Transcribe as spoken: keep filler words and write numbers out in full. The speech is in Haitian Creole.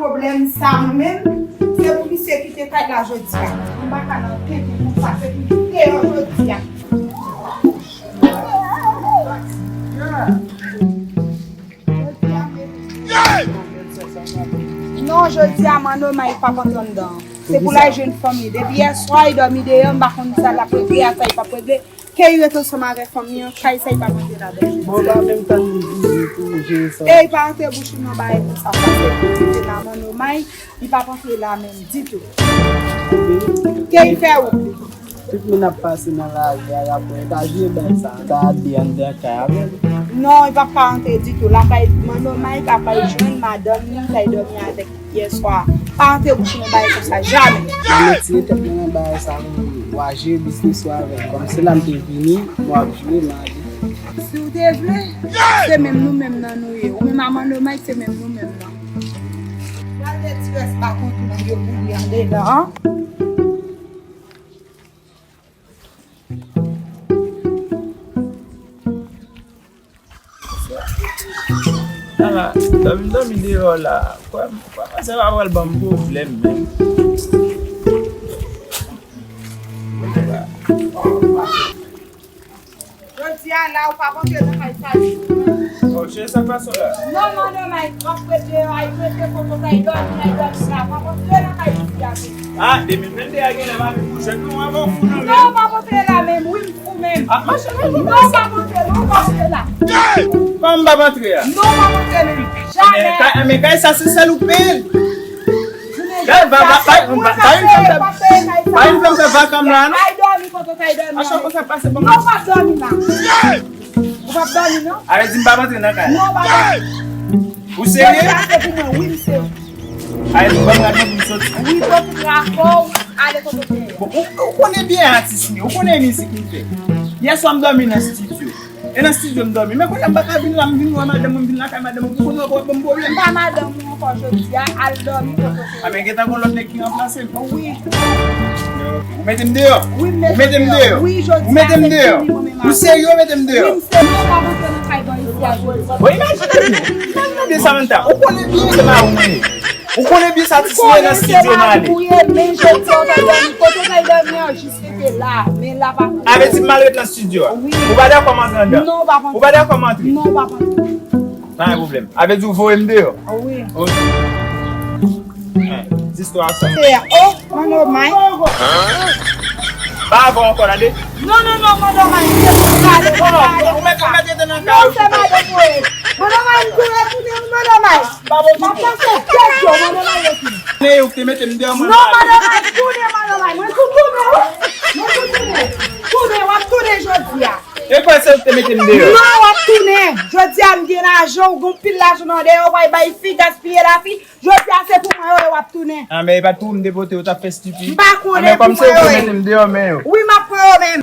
Pwoblèm sa mwen menm, se pou misye kite kay la jodi a. M pa ka nan tenten konsa, se pou li deyò jodi a. Non, jodi a Manno Mike p ap antre anndan. Se pou l al jwenn fanmi. Depi yèswa, li dòmi deyò, m pa konn sa l ap regle, a sa li p ap regle. Ke li ret ansanm avèk fanmi an, kay sa li p ap antre ladan. Bon, pa menm tann li vini pou jere sa. Ey, pa antre bouch ou nan bagay konsa. Sa se pou kite la Manno Mike, li p ap antre la menm ditou. Ke li fè wout li. Tout moun ap pase nan lari a, y ap wè, pa jwe bay sa. Sa a de anndan kay avè l. Non, li p ap ka antre ditou. L ap al, Manno Mike ap al jwenn madanm li, l t al dòmi avèk yèswa. Pa antre bouch ou nan bagay konsa, jamè. Mwen retire tèt mwen nan bagay sa, mwen wa jere biznis ou avè l. Kòm se la m te vini, mwen ap jwe, mwen ale. Si w te vle, se menm nou menm nan nou ye. Ou menm a Manno Mike, se menm nou menm nan. Gade ti rès bakon tou nèg yo boule andedan an. Ala, dòmi, dòmi deyò la. Kwè m, kwè m, sa va pral ban m pwoblèm menm. Jodi a la, ou p ap antre nan kay sa ditou. Oh, cheri, sa k pase w la? Non, Manno Mike, w ap ret deyò a, rete kote w ta dòmi, ta dòmi la. W ap antre nan kay isi a tou. Ah, de mil vennde a genlè pa vin pou jwenn nou avan w fou nan men. Non, w p ap antre la menm, wi, m fou menm. Ah, mache nan. Non, w p ap antre, non, w p ap antre la. Kòman m p ap antre a? Non, w p ap antre menm. Jamè. Men kay, men kay sa se sèl ou k peye l. Gad, pa, pa, pa, pa, pa vin fè m fè, pa vin fè m fè vakam la, non. Ay dòmi kote w ta dòmi. A chak fwa sa pase, bon. Non, w p ap dòmi la. Ou p ap dòmi, non. Avè di m p ap antre nan kay la. Non, w p ap dòmi. Ou serye? Jodi a se pou mwen, wi, m serye. Avè di m ban m rad mwen pou m soti. Wi, pran tout rafò w, ale kote w te ye. Bon, ou, ou konnen byen atis m ye, ou konnen mizik m fè. Yèswa m dòmi nan estidyo. E nan estidyo m dòmi. Men kounye a m pa ka vin la, m vin wè madanm mwen, m vin lakay madanm mwen. Ou konnen w ap ban m pwoblèm. M pa madanm ou ankò jodi a, al dòmi kote w te ye. A, men gentan gon lòt nèg ki ranplase m. Wi. Ou mete m deyò? Wi, m mete w deyò. Ou mete m deyò? Wi, jodi a se fini mwen menm avè w. Ou serye, ou mete m deyò? Wi, m serye. Ou p ap antre nan kay bò isi a jodi. Bon, imajine m. Imajine m, Samantha. Ou konnen byen se pa ou m ye. Ou konnen byen sa ti siye nan estidyo m ale. Ou konnen se mari ou ye, men jodi a w t al dòmi. Kote w t al dòmi an, jis rete la. Men la pa pou ou. Avè di m al ret nan estidyo a. Wi. Ou pa dakò m antre anndan? Non, w p ap antre. Ou pa dakò m antre? Non, w p ap antre. Pa gen pwoblèm. Avè di w voye m deyò? Wi. Ok. Zistwa sa. Se, oh, Manno Mike. Pa avè w ankò, tande? Non, non, non, Manno Mike, se pou pale, pale. Ou mèt, ou mèt rete nan kay ou. Non, se madanm ou ye. Manno Mike, m tou retounen wi, Manno Mike. M ap pase tèt yo, Manno Mike, retounen. Men ou te mete m deyò, mwen. Non, Manno Mike, tounen, Manno Mike. Mwen tou tounen, wi. Mwen tou tounen. Tounen, w ap tounen jodi a. E kwè se ou te mete m deyò? Non, w ap tounen. Jodi a, m gen lajan, ou gen pil lajan nan deyò, w al bay fi, gaspiye lavi. Jodi a, se pou mwen yo ye, w ap tounen. A, men e pa t pou ou m te pote, ou t ap fè estipid. M pa konnen pou mwen yo ye. A, men kòm se ou te mete m deyò, men yo. Wi, m ap pran yo menm.